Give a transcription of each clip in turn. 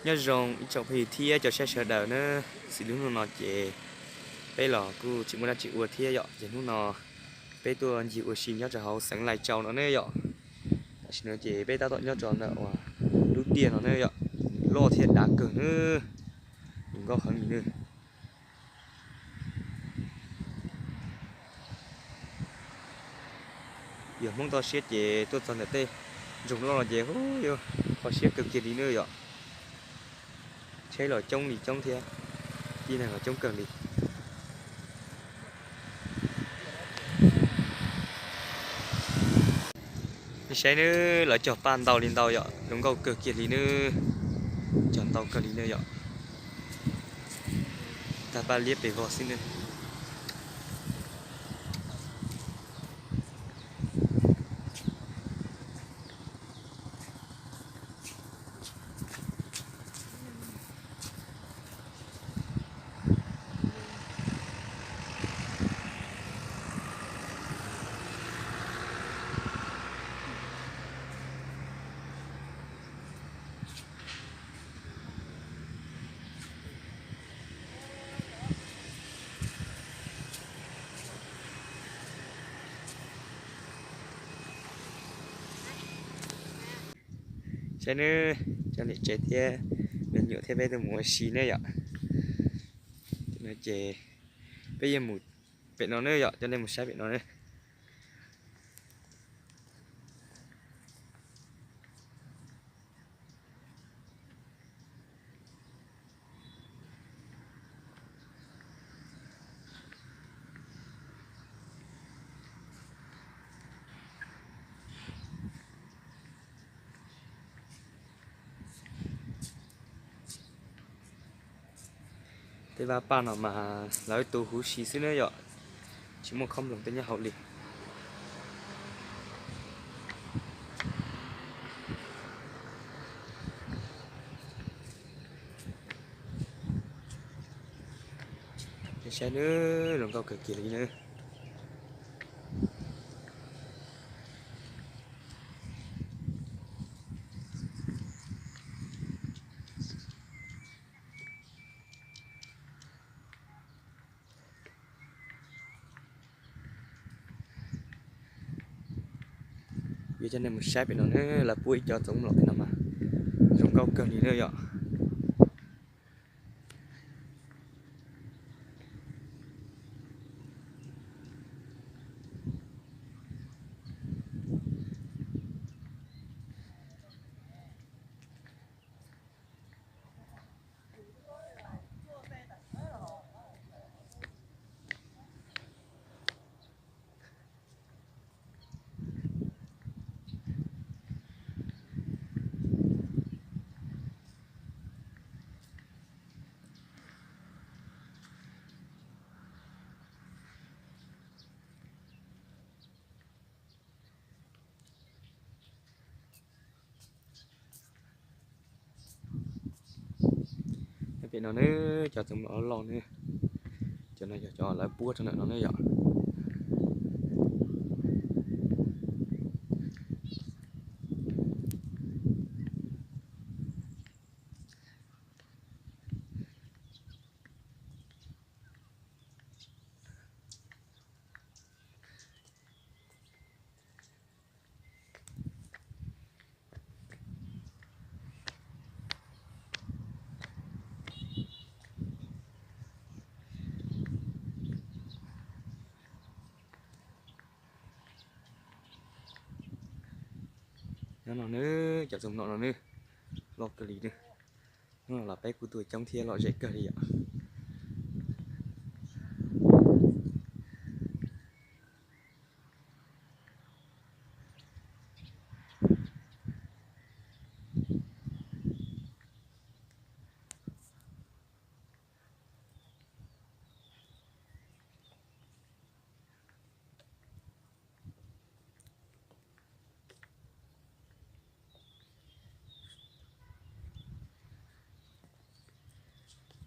Nyob zoo ib tsoom phooj ywg thiab cov saib sawv daws na, xws li hnub no ces peb los kuj tsis muaj dab tsi ua thiab yom, ces hnub no peb tuaj ncig ua si nyob rau hauv xeev Lai Châu no ne yom. Tam sim no ces peb tab tom nyob rau ntawm uas lub tiaj no ne yom, loj thiab dav kawg na, zoo nkauj heev li na. Yog Hmoob toj siab ces tuaj txog ntawm tej nroog loj no ces hu yuav kho siab kawg kiag li na yom. Tsheb los coob li coob thiab, tib neeg los coob kawg li. Nej saib nawb, lawv cog paj ntau li ntau yom, zoo nkauj kawg kiag li nawb, cog ntau kawg li nawb yom. Tag paj liab pes vog xwb nawb. Saib nawb, cov niam tsev thiab me nyuam thiab peb tuaj mus ua si ne yom. Ces peb yuav mus pem no ne yom, coj nej mus saib pem no ne. Tej vaj paj no mas lawv tu huv si xwb na yom, tsis muaj khob nploos tej nyob hauv li. Saib nawb, zoo nkauj kawg kiag li na. Yuav coj nej mus saib pem no na, lawv puab ib co txoov mlom pem no mas zoo nkauj kawg li na yom. Pem no ne, cov txoov mlom loj loj ne, cov no yog cov lawv puab rau ntawm no ne yom. Nyob no ne, cov txoov mlom no ne, loj kawg li ne. Hnub no los peb kuj tuaj coob thiab lom zem kawg li yom.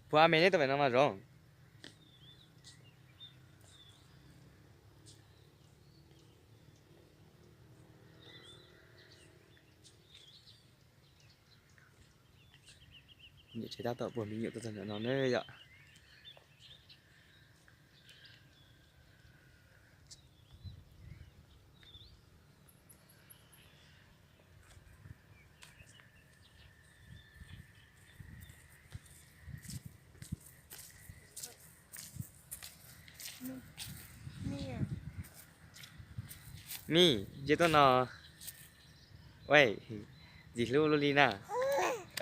Puas me neb tuaj pem no mas zoo? Niam tsev tab tom puag me nyuam tuaj txog ntawm no na yom. Mij, nce tuaj no. Ej, ntxim hlub luaj li na.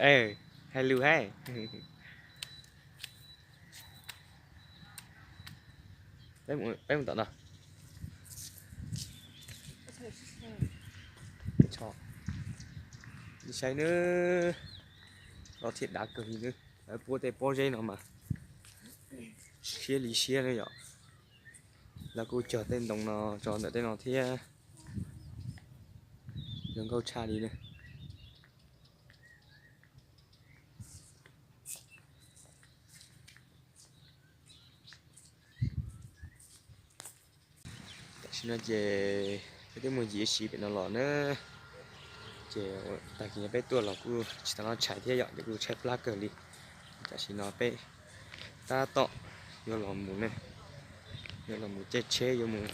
Hais lus hais. Peb mus tom no. Saib nawb, loj thiab dav kawg li nawb. Lawv puab tej pob zeb no mas siab li siab na yom. Lawv kuj cog tej ntoo no tso ntawm tej no thiab. Zoo nkauj tshaj li na. Tam sim no ces peb twb mus yim ib sim pem no los na. Ces tag kis no peb tuaj los kuj tsis tau noj tshais thiab yom, ces kuj tshaib plab kawg li. Tam sim no peb tab tom yuav los mus ne, yuav los mus caij tsheb yuav mus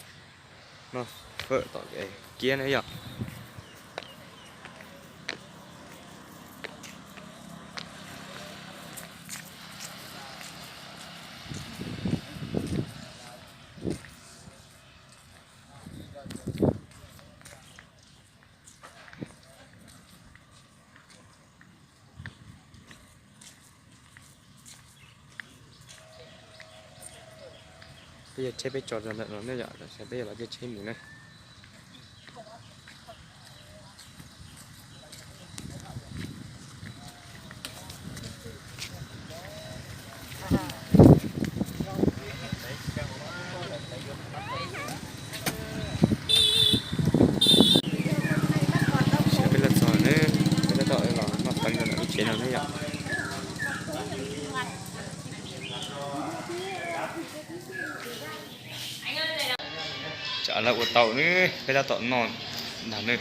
noj fawm tom kev kiab na yom. Peb yog tsheb peb tso rau ntawm no ne yom, peb yog los caij tsheb mus na. Peb los txog ne, peb tab tom los noj peev rau ntawm lub tsev no ne yom. Tsam lawv ua tau ne, peb tab tom noj ntag ne.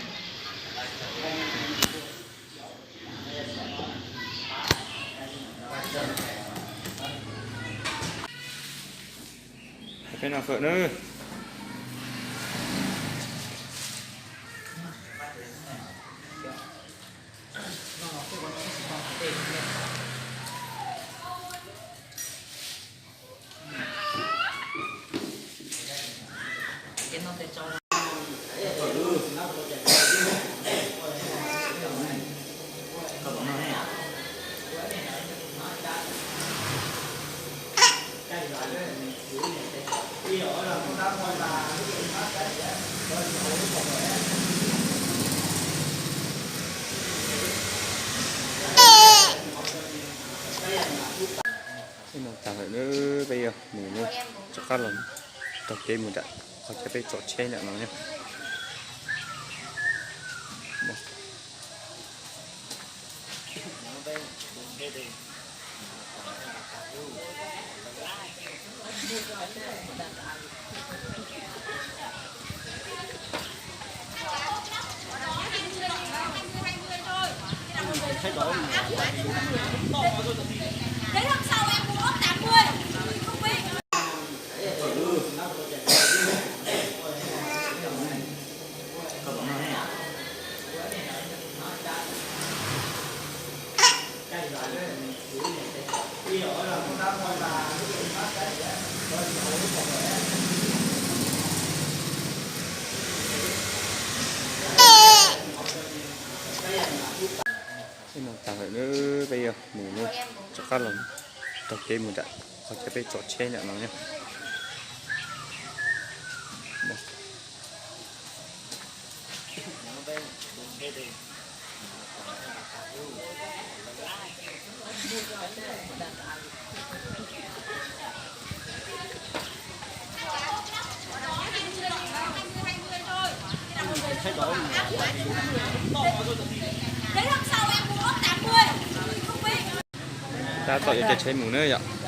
Peb noj fawm na. Peb noj tag lawm na, peb yuav mus na, rov qab los taug kev mus nram qhov chaw peb tso tsheb nram no na. Peb noj tag lawm na, peb yuav mus na, rov qab los taug kev mus nram qhov chaw peb tso tsheb nram no na. Tab tom yuav caij tsheb mus na yom.